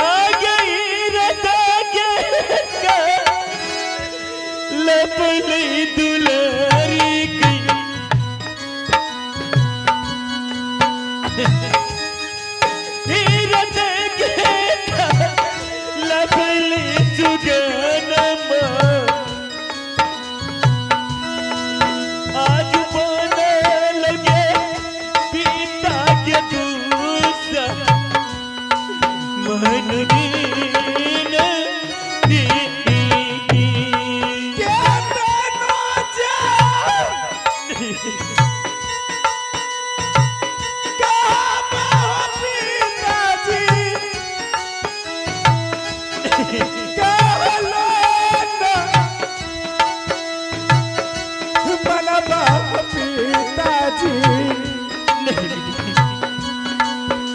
आगे रता के लपली दुलारी की हीरत के लपली सुगनमा आज बने लगे पिता के दूसरा मन दीन दी। के तेनो जा कहाँ पिताजी कहलो न मनबा पिताजी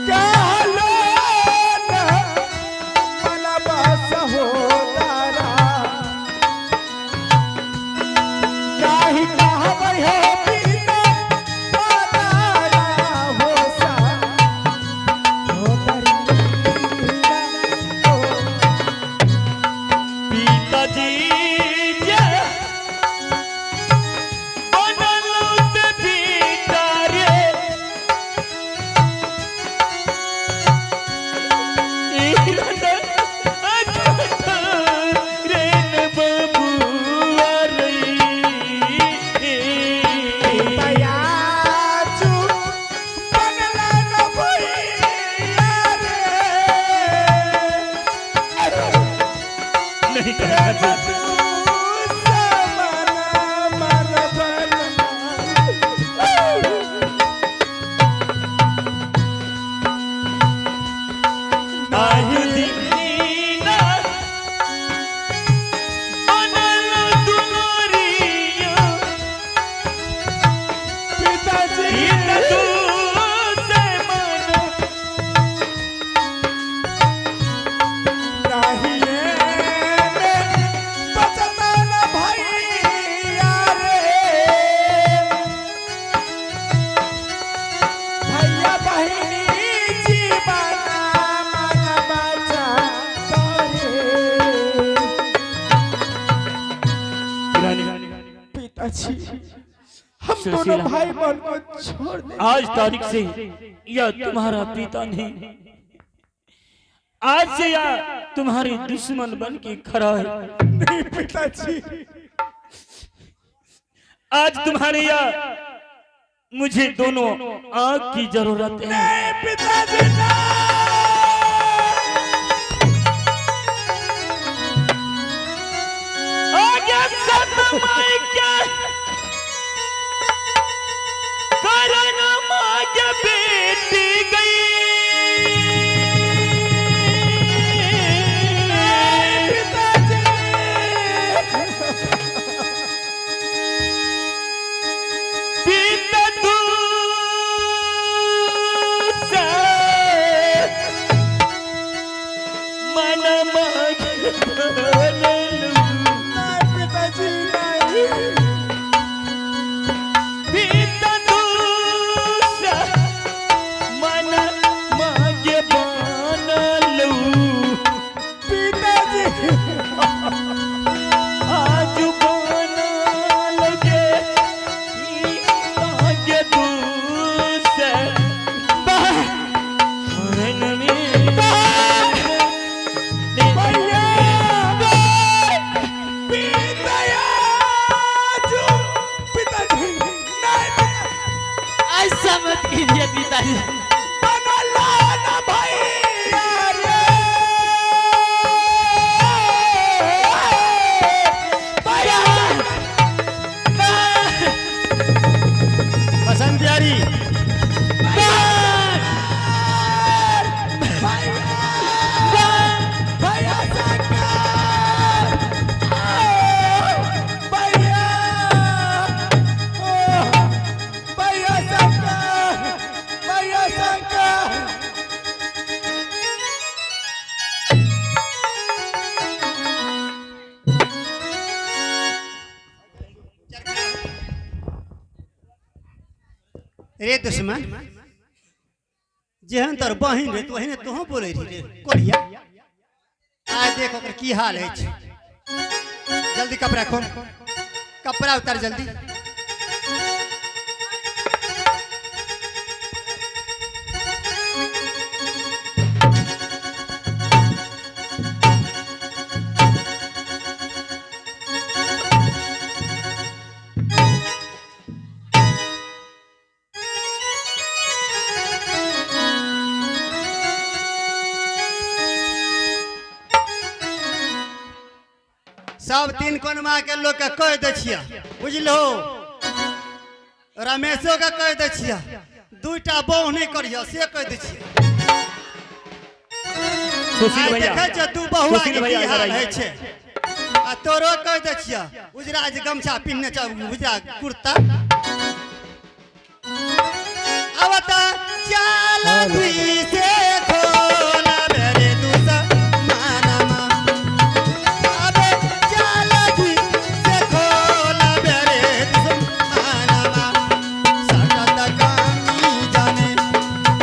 कहलो न मनबा सहोदरा काहि कहबै हो पिता पदारा हो सा हो दरिया हो। पिताजी जे बनल ते पिता रे ईरन रे न बबुआ रे। दयाचु बनला न भैया रे। नहीं कहना प्रेम चाहिए। तू समाना मन बना। आयु दीना बनल दुलारिया पिताजी पिता तू से मन नाहिए में बचत न भैया रे। भैया बहिनी जीवना मन बचा तोरे। पिताजी हम दोनों सुशीला। भाई बहन को छोड़ दे। आज तारीख से यह तुम्हारा पिता नहीं, आज से यह तुम्हारे दुश्मन बन के खड़ा है। नहीं पिताजी, आज तुम्हारे यह मुझे दोनों आंख की जरूरत है। नहीं पिताजी, नहीं। आगे सतमाई के करण मागे बेटी गई। पिताजी पिता तू से मन मागे बनलू। नहीं पिताजी, नहीं। पिता तू से मन मागे बनलू। पिताजी आज बना लगे आगे तू से मन में भैया पिताजी पिताजी नहीं पिता ऐसा मत कीजिए पिताजी। बनला न भैया रे। भैया पसंद प्यारी भैया शंकर भैया भैया शंकर भैया शंकर। रे दुश्मन, जेहन तोर बहिन रे तोहने तोहू बोले रही रे कोढ़िया। आज देख ओकर की हाल है। जल्दी कपड़ा खोल, कपड़ा उतार जल्दी। सब तीन कोनमा के लोग के कह दै छियै, बुझलो? रमेशो के कह दै छियै, दुईटा बहु नहीं करियो से कह दै छियै। सुशील आइ भैया, देखै छियै दू बहुआ सुशील के भैया की इधर हाल आइए। होइ छै। आ तोरो कह दै छियै, उजरा जे गमछा पिन्हने छ, उजरा कुर्ता। अब त चाल दुई से खोला रे दुश्मनमा। अबे चाल दुई से खोला रे दुश्मनमा। साटा कामी जाने,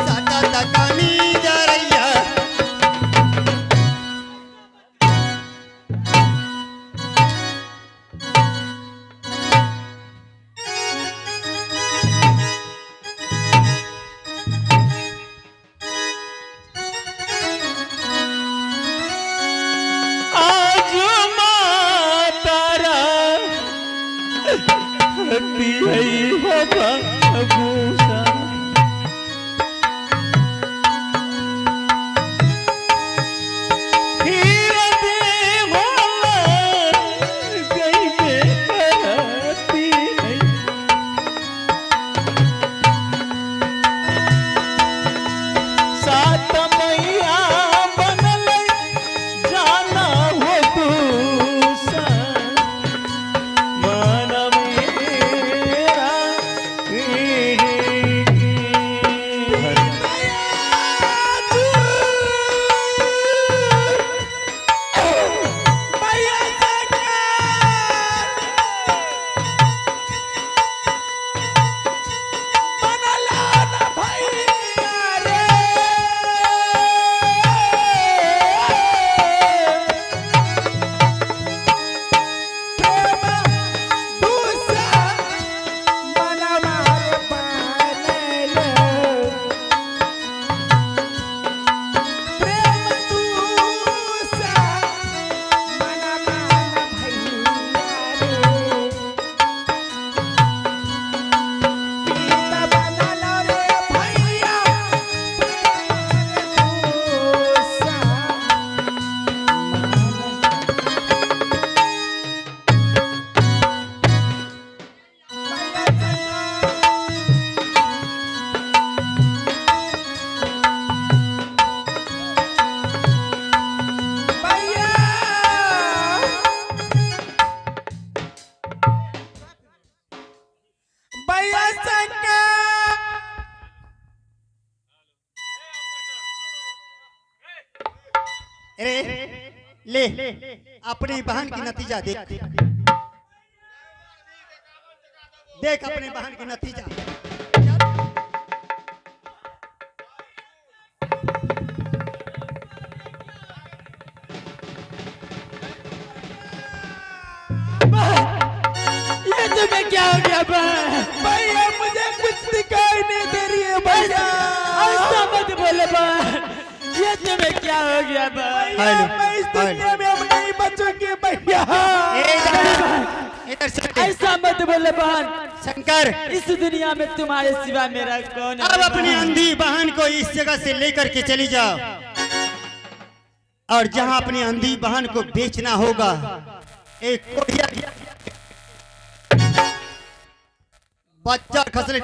साटा कामी जरैया। आज मातारा हटी है हो बाबूसा। फिर दे मोला गई बेकराती है। सात मैया बनल जाना हो दूसर मन मेरा। भैया शंकर, बनला न भैया रे। प्रेम दूसरा मनवा रे बनल। प्रेम दूसरा मनवा न भैया रे। पीता बनल रे भैया, प्रेम दूसरा भैया शंकर। अरे ले अपनी बहन की नतीजा देख, देख अपनी बहन की नतीजा। ये तुम्हें क्या हो गया बहन? भैया मुझे कुछ दिखाई नहीं दे रही है भैया। ऐसा मत बोलो बहन, ये तुम्हें क्या हो गया बहन? भैया हेलो, मैं इस दुनिया में अब नहीं बचूंगी भैया। ए, इधर इधर से। ऐसा मत बोलो बहन, शंकर, इस दुनिया में तुम्हारे सिवा मेरा कौन है? अब अपनी अंधी बहन को इस जगह से लेकर के चली जाओ और जहां अपनी अंधी बहन को बेचना होगा एक कोढ़िया बच्चा खसले।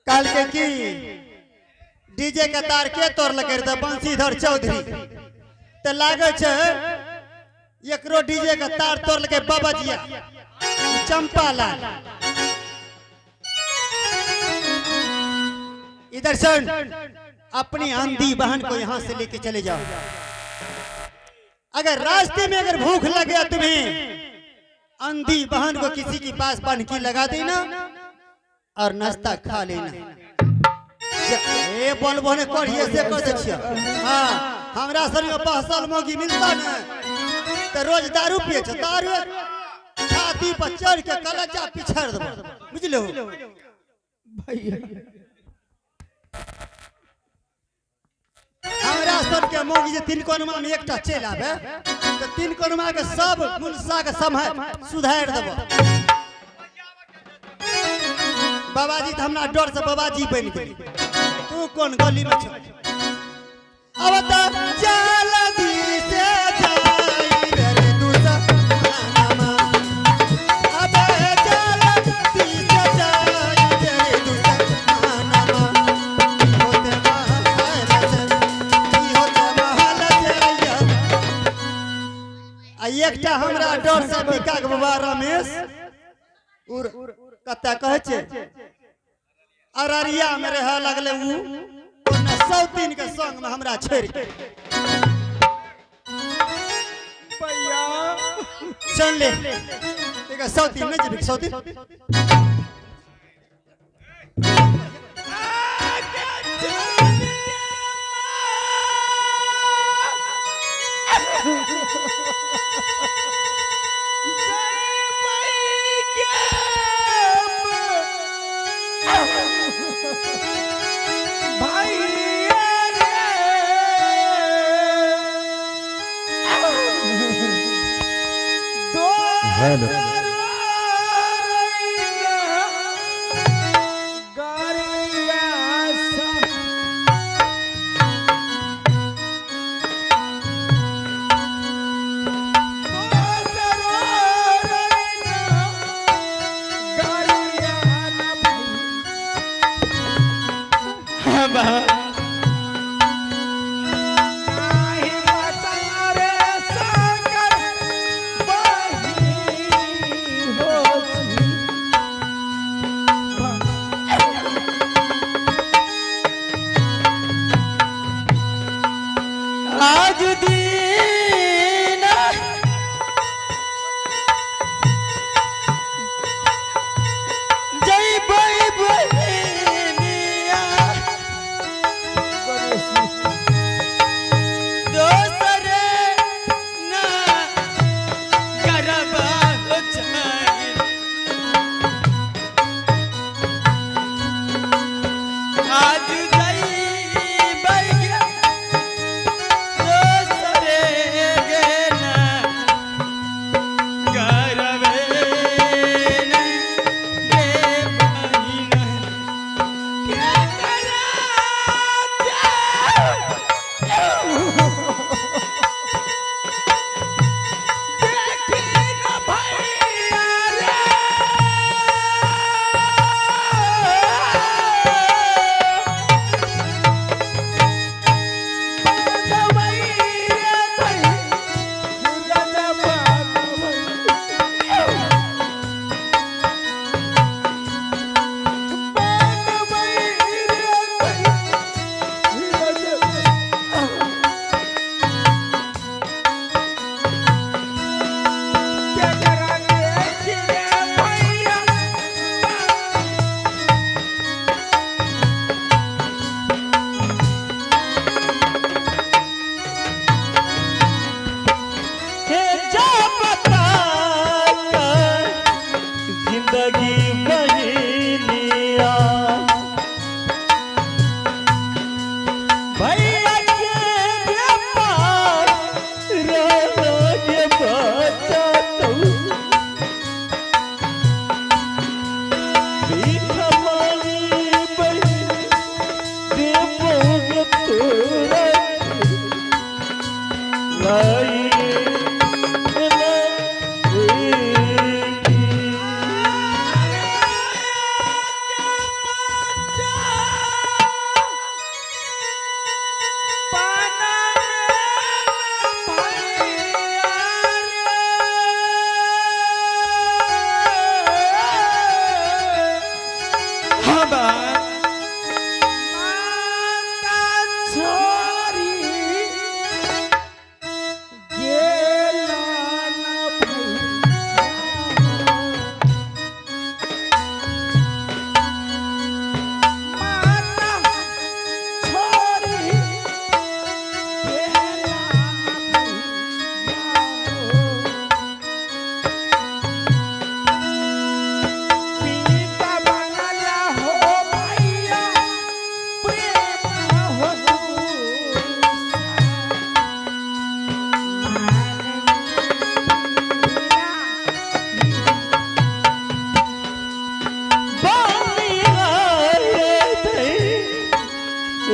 काल के की डीजे के तार के तोड़ लगे त बंशीधर चौधरी त लागे छै एकरो डीजे के तार तोड़ लगे बाबा जिया चंपा लाल। इधर सुन, अपनी आंधी बहन को यहाँ से लेके चले जाओ। अगर रास्ते में अगर भूख लग गया तुम्हें, अंधी बहन को किसी के पास बनकी लगा देना और नाश्ता खा लेना। ए बोलबो ने करिए से कर दे छियै। हाँ, हमरा संग बहसल मोगी मिलता ने तो रोज दारू पिए छ, दारू छाती पर चढ़ के कलजा पिछड़ देबो, बुझलो? भैया हमरा सब के मोगी जे तीन कोनमा में एकटा चलि आबे तो तीन कोनमा के सब मुलसा के समय सुधारि देबो। बाबाजी तो हमरा डर से बाबाजी बनि गेली, तू कोन गली में छ? अब त जल्दी से जाई रे दुसमानमा, अब जल्दी से जाई रे दुसमानमा, होते महल से, होते महल से। आ एकटा हमरा डर से बिका के बाबा रमेश उर कतऽ कहै छै अररिया में रहऽ लगले, उ ओने सौतीन के संग में हमरा छोड़ि के। भैया सुन ले, ठीक है, सौतीन नहीं जेबी सौतीन। हेलो हाँ बाबा। आज दिन जय बहिनिया।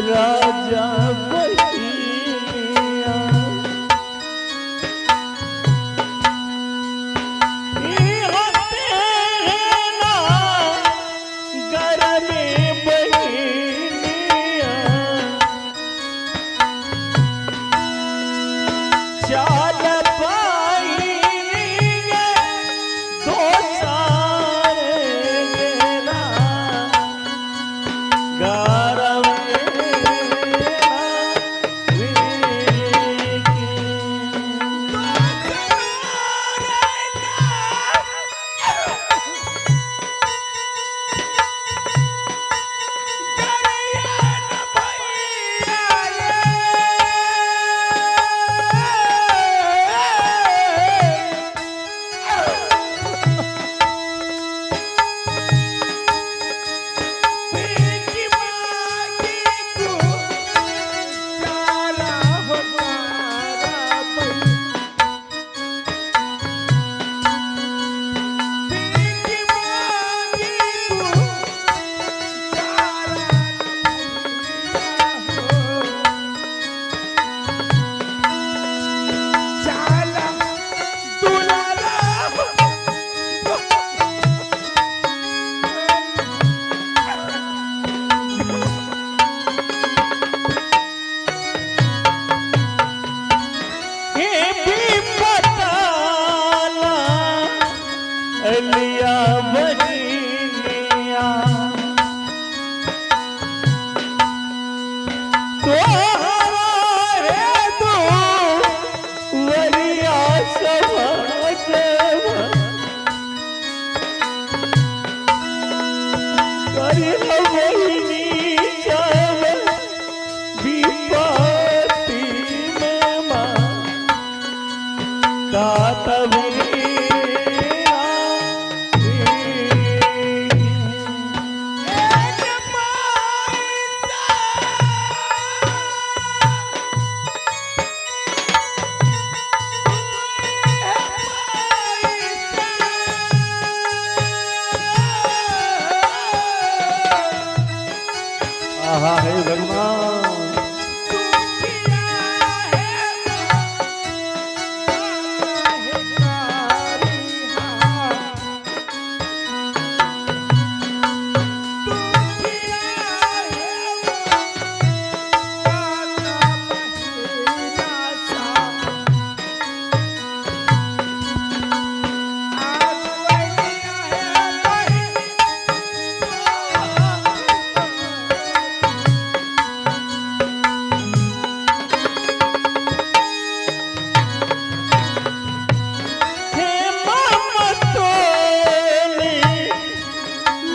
राजा बहिनिया। ई होते ना गरमे बहिनिया, चाल पाइए दोसार गेला गरमे वीर के। हे विपताला लिया बनिया, तोहरा रे दो वरिया समाज करी बहिनी सब विपत्ति में माँ आहा हे भगवान। हे ममतोले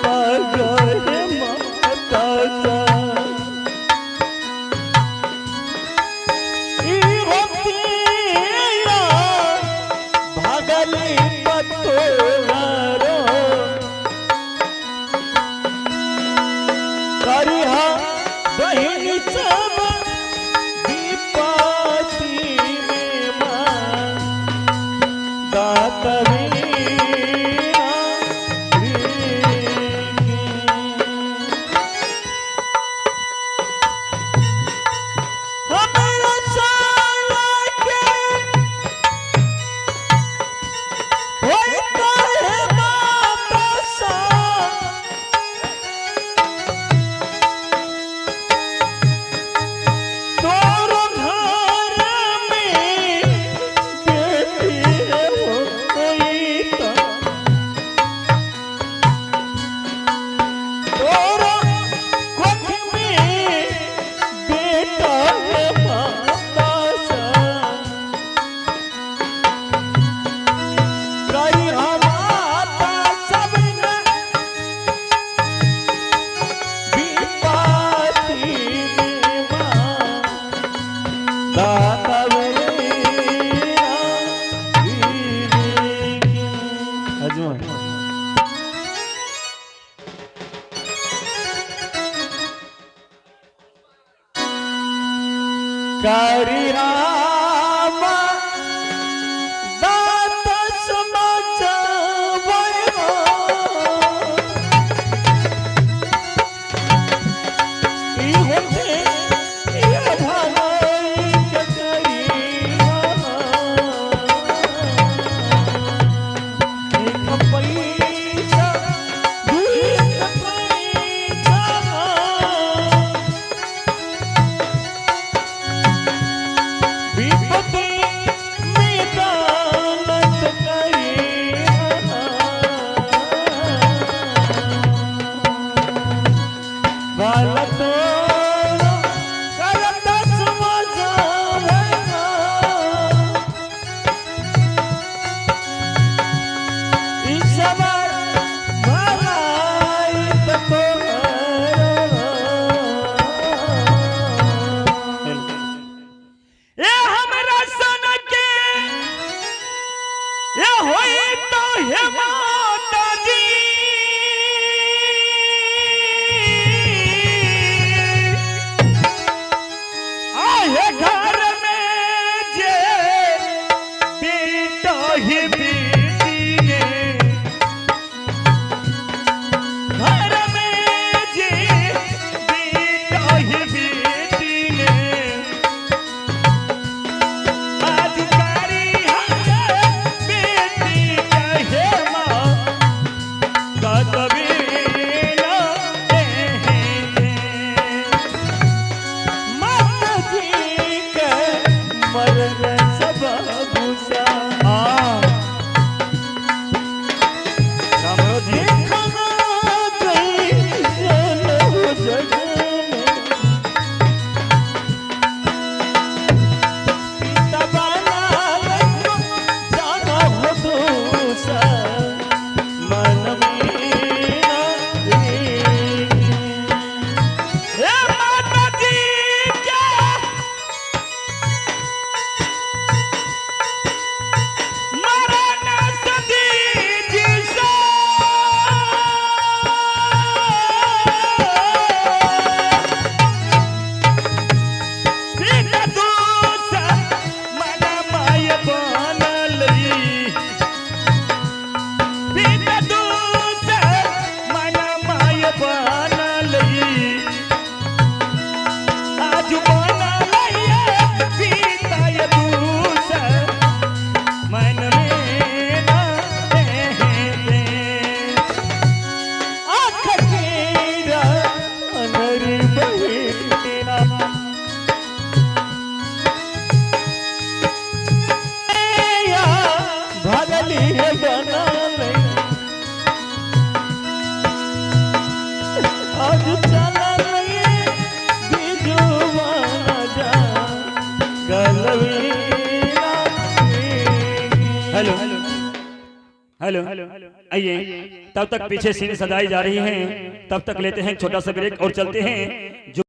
लगहे माता सा। ई होतिया भागली पतोहरो। करिहा बहिन सब विपत्ति में माँ तोर घर में बेटी होई त, तोर कोख में बेटा है माता सा। करी माता सब न विपत्ति में माँ दाता करी राम दात समाचार ई होते। भला तोरो करत समझावेना। ईश्वर भलाई त तोहरो। ए हमरा सन के ए होई तो हे माता जी आहे घर में जे बेटा ही बेटी ने घर में जे बेटा ही बेटी ने आज कारी हम बेटी कहे माँ कतबीना माता जी के मरल सब भूसा देखना कैसन हो जग में। पिता बनल जाना हो दूसर, मन में ना एक। हे माता जी क्या मरण सदी जी से पिता दूसर मन माय बनली। पिता दूसर मन माय बनली। आज बनलैया पिता ये दूसर, मन में ना दे। आँख केरा अनर बहेरा। या भगली बनल आज चलल बिजुवाना जा गलवीना। हेलो हेलो आइए, तब तक पीछे सीन सजाई जा रही हैं, तब तक लेते हैं छोटा सा ब्रेक और चलते हैं। जो